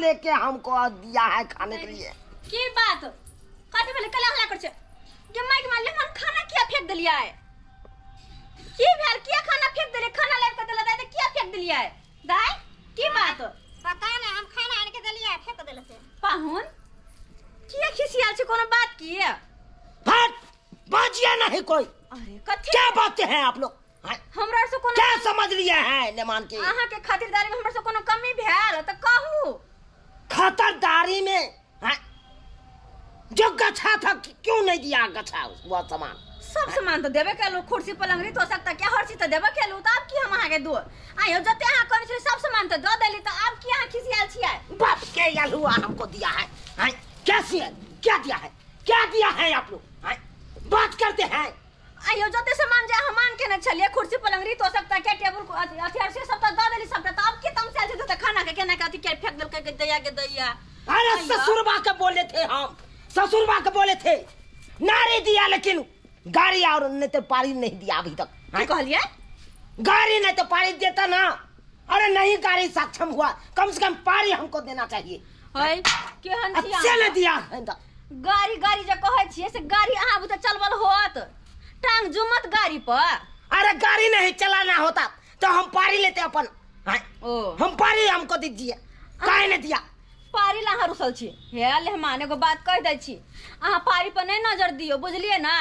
लेके हमको दिया है खाने के लिए। की बात कथी भेलै? कला हल्ला कर छै गे माइक मारले हम खाना किया फेंक देलियै? की भेल? किया खाना फेंक देलियै? खाना लाबि के देला दाइ त किया फेंक देलियै दाइ? की बात? पता नहीं, हम खाना आन के देलियै फेंक देले से। पाहुन किया खिसियाल छै? कोनो बात की? फट बाजिया नहीं कोई। अरे कथी क्या बातें हैं आप लोग? हमरा से कोनो क्या समझ लिए हैं मेहमान के? अहाँ के खातिरदारी में हमरा से कोनो कमी भेल त कहू। खातिरदारी में हैं? जो गछा था क्यों नहीं दिया गछा वो सामान? सब सामान तो देबे केलू, कुर्सी पलंगरी तो सकता क्या हर चीज तो देबे केलू, त आब की हम अहाँ के दो आयो जते अहाँ कहने छली सब सामान तो दऽ देली, त आब की अहाँ खिसियाल छियै? बाप के यलुआ हमको दिया है हैं? क्या क्या दिया है? क्या दिया है आप लोग हैं? बात करते हैं। आयो जते सामान जे हम मान के न छलियै, कुर्सी पलंगरी तो सकता क्या टेबल अथी हर चीज सब तो दऽ देली सबटा, त आब की तमसायल छै? त खाना के केना के अथी के फेंक देलकै के दैया के दैया। अरे ससुरबा के बोले थे हम, ससुरबा के बोले थे नारी दिया, लेकिन गाड़ी और नहीं तो पारी नहीं दिया अभी तक। की कहलियै? गाड़ी नहीं तो पारी देता ना। अरे नहीं गाड़ी सक्षम हुआ, कम से कम पारी हमको देना चाहिए। है केहन छी अच्छे नहीं दिया है। गाड़ी गाड़ी जे कहै छियै से गाड़ी अहाँ बुते चलबल होत, टांग जुमत गाड़ी पर। अरे गाड़ी नहीं चलाना होता तो हम पारी लेते अपन। ओ हम पारी हमको दीजिए, काहे नहीं दिया? पारी ला अहाँ रुसल छी। हे लेहमान एगो बात कहि दै छी, अहाँ पारी पर नहीं नजर दियौ, बुझलियै ना?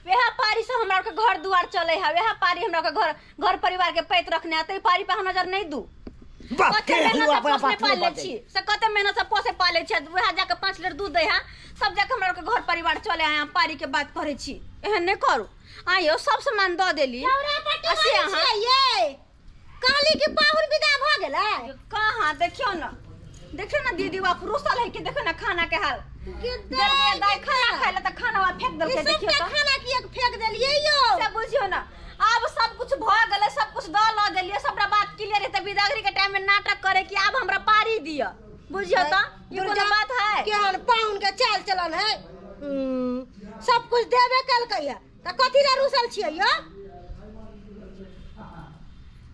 वएह पारी से हमरा के घर दुआर चले है, वएह पारी हमरा के घर घर परिवार के पैत रखने है, त पारी पर हम नजर नहीं दू। कते मेहनत से पोसने पाले छी से, कते मेहनत से पोसे पाले छी, वएह जाके 5 लीटर दूध दै है, सब जाके हमरा के घर परिवार चले है। पारी के बात करै छी, एहन नहीं करू। आइयो सब सामान दऽ देली। से अहाँ ये कहली कि पाहुन विदा भऽ गेलै कहाँ? देखियौ ना, देखियौ ना दीदी बाप रुसल है कि देखियौ ना खाना के हाल। दाइ खाना खाइ ला त खाना फेंक देलकै। देखियौ त खाना किया फेंक देलियै यो? से बुझियौ ना आब सब कुछ भ गेलै, सब कुछ दऽ लऽ देलियै, सबटा बात क्लियर है, त बिदागरी के टाइम में नाटक करे कि आब हमरा पारी दिअ। बुझियौ त ई कोनो बात है? केहन पाहुन के चाल चलन है, सब कुछ देबे केलकै है त कथी ला रुसल छियै यो?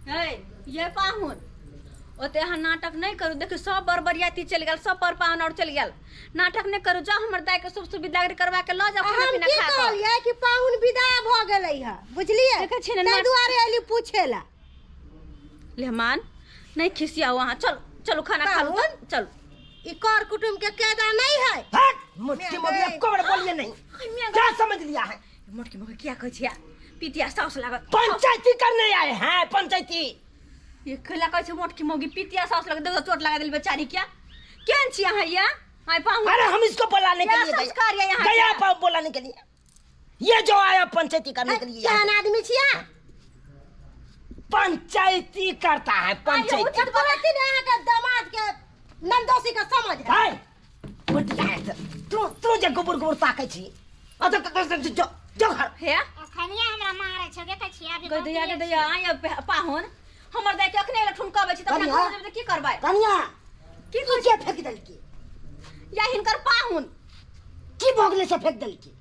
है ये पाहुन ओते अहाँ नाटक नहीं करू। देखियौ सब बर बरियाती चलि गेल, सब पर पाहुन और चलि गेल, नाटक नहीं करू। जाउ हमर दाइ के शुभ शुभ बिदागरी करवा के लऽ जाउ, खाना पीना खा के। कहलियै कि पाहुन विदा भऽ गेलै है, बुझलियै? देखै छियै ने, ताहि दुआरे अयली पूछे ला। लेहमान नहीं खिसियाउ अहाँ, चलू चलू खाना खा लू, चलू। ई कर कुटुम के कैदा नहीं है। हट मोटकी मोगी एको बार बोलिए नहीं, क्या समझ लिया है? मोटकी मोगी किया कहै छियै? पितिया साउस लागत पंचायती करने आए हैं, पंचायती। ये कैला कहै छै मोटकी मोगी पितिया साउस लागत? देखो चोट लगा देल बेचारी। क्या केहन छी अहाँ या? हाय पाहुन। अरे हम इसको बुलाने के लिए संस्कार है यहाँ गया पाओ बुलाने के लिए, ये जो आया पंचायती करने के लिए। केहन आदमी छिया? पंचायती करता है, पंचायती। बोलती ने अहाँ के दामाद के नंदोसी का समझ है। तू तू जे गोबर गोबर ताकै छी अ जो जो घर हे अखनिया हमरा मारै छै, देखै छी अभी। गई दैया के दैया आय पाहुन हमर दाइ के अखने ठुनकबै छी त अपना घर जेबै त की करबै? कनिया की की के फेंक देलकी? या हिनकर पाहुन की भऽ गेलै से फेंक देलकी?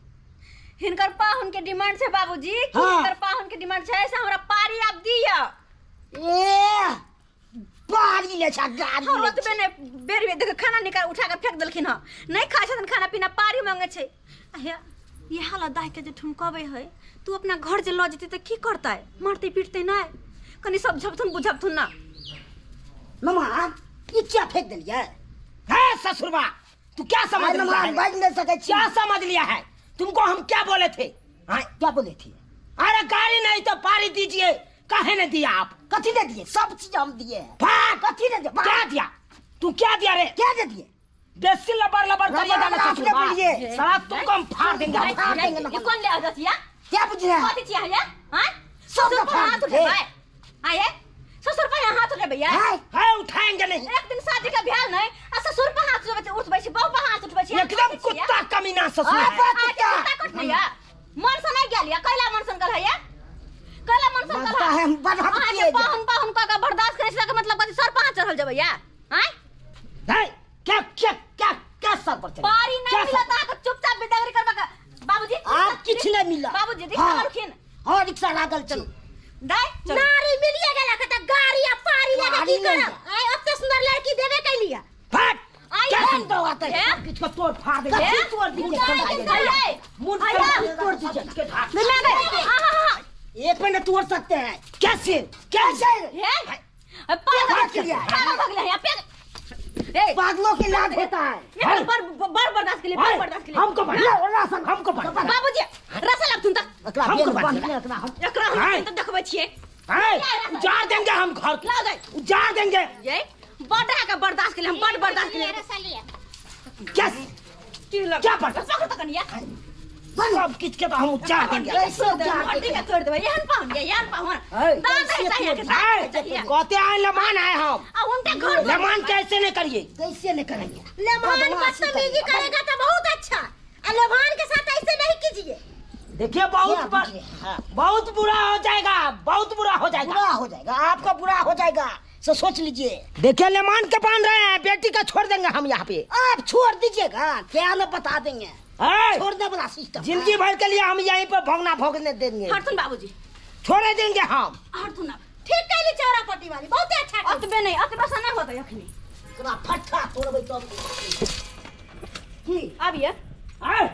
हिनकर पाहुन के डिमांड छै बाबूजी, कि हिनकर पाहुन के डिमांड छै से हमरा पारी आब दिअ। ए पारी ले छा गाड़ी हम ओतबे नै बेर बेर देख खाना निकाल उठा के फेंक देलखिन हँ, नहीं खाइ छथिन खाना पीना, पारी मांगे छै। हे ये हालत दाइ के जे ठुनकबै है, तू अपना घर जे लऽ जेतै त की करतै? मारतै पीटतै नै? कनी सब झपथुन बुझपथुन ना। मामा ई क्या फेंक देलियै? है ससुरबा तू क्या समझ लिया है? बाज नहीं सकै छी। क्या समझ लिया है तुमको? हम क्या बोले थे? हाँ क्या बोले थे? अरे गाड़ी नहीं तो पारी दीजिए, काहे नहीं दिया आप? कथी दे दिए? सब चीज हम दिए। कथी दे दिए? क्या दिया तू? क्या दिया रे? क्या दे दिए? बेसी लबर लबर करिएगा ना ससुरबा, साला तुमको हम फाड़ देंगे, फाड़ देंगे। ये कौन ले आवत या? क्या बुझ रहा है? कथी छियै या? हां सब ससुर पर हाथ उठेबै? आये ससुर पर हाथ उठेबै या? हां उठाएंगे नहीं। एक दिन शादी का ब्याह नहीं आ ससुर पर हाथ उठबै छी, बहू पर हाथ उठबै छी। एकदम कुत्ता कमीना ससुर है। कुत्ता कट या मन से नहीं गेल या? कैला मन से गल है या? कैला मन से गल है? हम बर्दाश्त किए पाहुन पाहुन का बर्दाश्त करे से मतलब कथी सर पर हाथ चढ़ल जेबै या? हां नहीं क्या क्या क्या क्या सर पर चढ़ पारी नहीं मिला त चुपचाप बिदागरी करबा का। बाबूजी आप किछ नहीं मिला। बाबूजी रिक्शा मारखिन। हां रिक्शा लागल चलू दाइ चलू। नारी मिलिए गेला त गाड़ी आ पारी लेके की करब? आय ओते सुंदर लड़की देबे कैलिया। फट रहते हैं? किसको तोड़ फाड़ देंगे। हैं? तोड़ दीजिए। मुंह भैया। तोड़ दीजिए। मैं गए। हाँ। एक महीने तोड़ सकते हैं। कैसे कैसे? हैं? पागल बात के लिए। पागल भग गए पे। ए पागलों के लाभ होता है। ये पर बड़ बर्दाश्त के लिए, बड़ बर्दाश्त के लिए। हमको राशन, हमको बाबूजी रसल अब तुम तक एकरा हमको बेल बांध बांधने एकरा हम एकरा हम तो देखबै छियै। उजाड़ देंगे हम घर के। लाओ गए। उजाड़ देंगे। ये बड़ का बर्दाश्त के लिए, हम बड़ बर्दाश्त के लिए। कैसे की लग क्या बर्दाश्त? पकड़ तो कनिया। सब किछ के तो हम उजाड़ देंगे। कैसे उजाड़ हड्डी के तोड़ देबै। एहन पाहुन ये, एहन पाहुन। है, दांत है चाहिए के दांत चाहिए। कहते आए लमान आए हम। आ उनके घर लमान कैसे नहीं करिए? कैसे नहीं करेंगे? लेमान बदतमीजी करेगा तो बहुत अच्छा, और लेमान के साथ ऐसे नहीं कीजिए। देखिए बहुत हाँ। बहुत बुरा हो जाएगा, बहुत बुरा हो जाएगा। बुरा हो जाएगा, आपका बुरा हो जाएगा, सो सोच लीजिए। देखिए लेमान के बांध रहे हैं, बेटी का छोड़ देंगे हम यहाँ पे। आप छोड़ दीजिएगा, क्या न बता देंगे, छोड़ने वाला सिस्टम। जिंदगी भर के लिए हम यहीं पर भोगना भोगने देंगे। हटुन बाबूजी, छोड़े देंगे हम। हटुन अब। ठीक कहली चौरा पट्टी वाली, बहुत अच्छा कहली। अतबे नहीं, अतबे से नहीं होतै अखनी। एकरा फट्टा तोड़बै तब की आबिए। आए,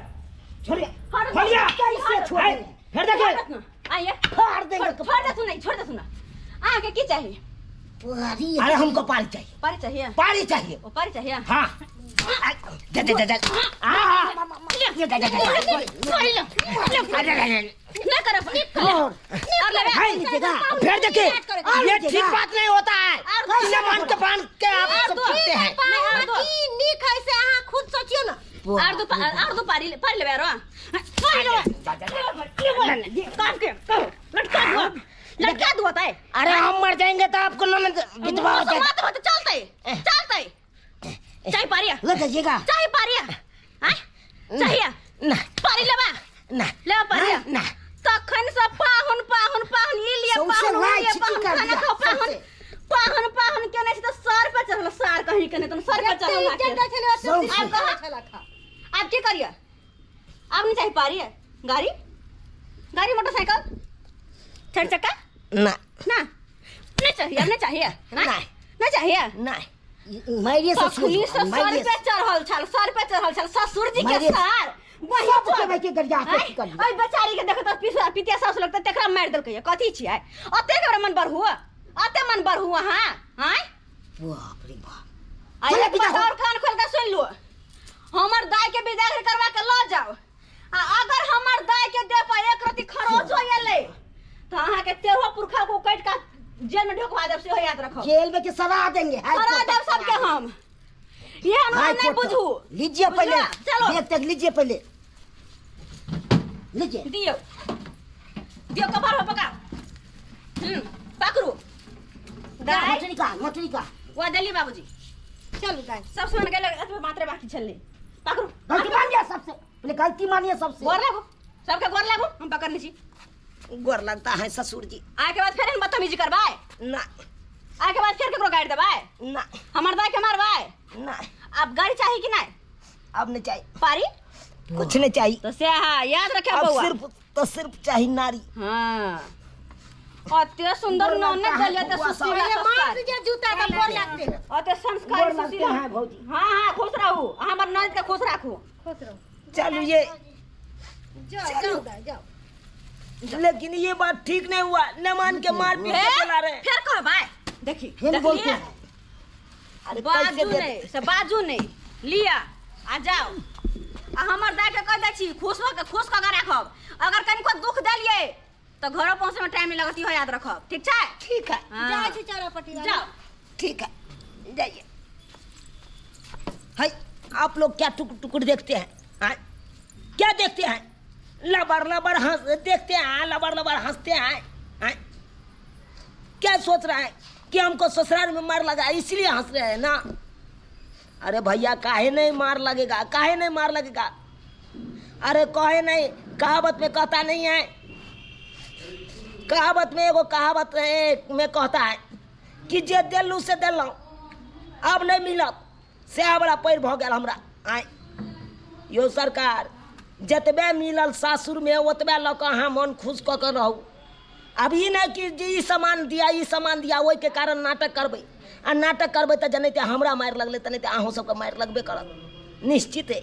छोड़िए, छोड़िए। कैसे छोड़ेंगे? फिर देखिए आइए। फाड़ देंगे। छोड़ दे सुना, छोड़ दे सुना। आके की चाहिए? पारी। अरे हमको पारी चाहिए। पारी चाहिए? पारी चाहिए। ओ पारी चाहिए? हाँ। दे दे दे दे। आ दे दे दे दे। ना करो और और लेबे। फिर देखिए ये ठीक बात नहीं होता है। लेमान के बांध के आप सब करते हैं। की नीक है से अहाँ खुद सोचियो ना। और दो पारी पारी लेबे रो। पारी लेबे। काम के कहो लटका दो, लटका दो ताए। अरे हम मर जाएंगे तो आपको ननद विधवा हो जाएगी। मत चलते चलते। चाय पारिया ले जाइएगा। चाय पारिया हां चाहिए ना पारी लेबा ना लेबा पारिया ना। तखन से पाहुन पाहुन पाहुन ई लिए सौंसे पाहुन लाइ लिए छिटी पाहुन कर खाना दिया, खाओ पाहुन सौंसे। पाहुन पाहुन के नहीं त सर पे चढ़ल, सार कहीं के नहीं त सर पे चढ़ल। इज्जत दै छलै ओते सौंसे। आब कहाँ? छला खा। आब की करिए? आब नहीं चाहिए पारी गाड़ी, गाड़ी मोटरसाइकिल चार चक्का ना ना नहीं चाहिए। अब नहीं चाहिए ना नहीं। नहीं चाहिए नहीं। मारिए ससुर तखनी से सर पे चढ़ल छल, सर पे चढ़ल छल ससुर जी के मारिए। सर। वही सब चोर। के बेटी गरिया के कर ओइ बेचारी के देखत पिसुआ पितिया सास लगता तेकरा मार देलकै। कथी छियै अते के मन बढ़ हुआ, अते मन बढ़ हुआ। हां हां बाप रे बाप। आ चले एक विदा बात हो। और कान खोल के सुन लो, हमर दाई के विदा करवा के ल जाओ, आ अगर हमर दाई के देह पर एक रति खरोच हो गेलै त अहाँ के तेरहो पुरखा को काटि के जेल में ढोकवा देब, सेहो याद रखब। जेल में के सजा देंगे। हाई सड़ा कोर्ट देब तक सबके हम। ये हम हाई नहीं कोर्ट तक। बुझू। लीजिए पहले। बुझला? चलो। देख तक लीजिए पहले, लीजिए। दियो दियो कपार पर पका। पकड़ू दाई। मछली का, मछली का वो देली बाबूजी। चलू दाई। सब सुन गेल, एतबे मात्रे बाकी छलै। पकड़ू। गलती मानिए सबसे पहले, गलती मानिए सबसे। गोर लागू सबके, गोर लागू। हम पकड़ने छी। गोर लगता है ससुर जी। आए के बाद फेर हम बदतमीजी करबाय ना? आए के बाद फेर केकरो गाड़ि देबाय ना? हमर दाई के मारबाय ना? अब गाड़ी चाहिए कि नहीं? अब नहीं चाहिए पारी, कुछ नहीं चाहिए। तो से हाँ याद रखे अब बउआ। सिर्फ तो सिर्फ चाहिए नारी। हाँ अते सुंदर गोर नौने लगता है देलिए ते बउआ सुशीला पहले मार संस्कार। दीजिए जूता का गोर लगते हैं। अते संस्कार गोर लगते सुशीला। हैं भौजी। हाँ हाँ खुश रहू, हमर ननद के खुश राखू। खुश रहो। चलो ये जाओ जाओ दाई जाओ। लेकिन ये बात ठीक नहीं हुआ, न मान के मार पीट के चला रहे हैं। फिर कहबाय देखी फिर बोलते देखलिए? हैं। अरे कैसे बाजू दे- नहीं से बाजू नहीं लिया आ जाओ। आ हमर दाई के कह दै छी खुश हो के खुश कऽ के राखब, अगर कनिको दुख देलियै तऽ घरो पहुँचे में टाइम नहीं लगत, इहो याद रखब। ठीक छै? ठीक है। हाँ। जाइ छी चौरा पट्टी वाली। जाओ। ठीक है जाइए। हाय आप लोग क्या टुकुर टुकुर देखते हैं? हाँ क्या देखते हैं? लबर लबर हंस देखते हैं, लबर लबर हंसते हैं। हाँ क्या सोच रहा है कि हमको ससुराल में मार लगा इसलिए हंस रहे हैं ना? अरे भैया काहे नहीं मार लगेगा, काहे नहीं मार लगेगा? अरे कहे नहीं, कहावत में कहता नहीं है, कहावत में एगो कहावत में कहता है कि जे देलू से देलहुँ अब नहीं मिलत, सएह बड़ा पैर भऽ गेल हमरा। आँय यौ सरकार, जतबे मिलल सासुरमे ओतबे लऽ कऽ अहाँ मन खुश कऽ कऽ रहू। अब ई नहि कि जे ई सामान दिया ई सामान दिया ओहिके कारण नाटक करबै, आ नाटक करबै तऽ जनैते हमरा मारि लगलै तनैते अहूँ सबके मारि लगबे करत। निश्चित है।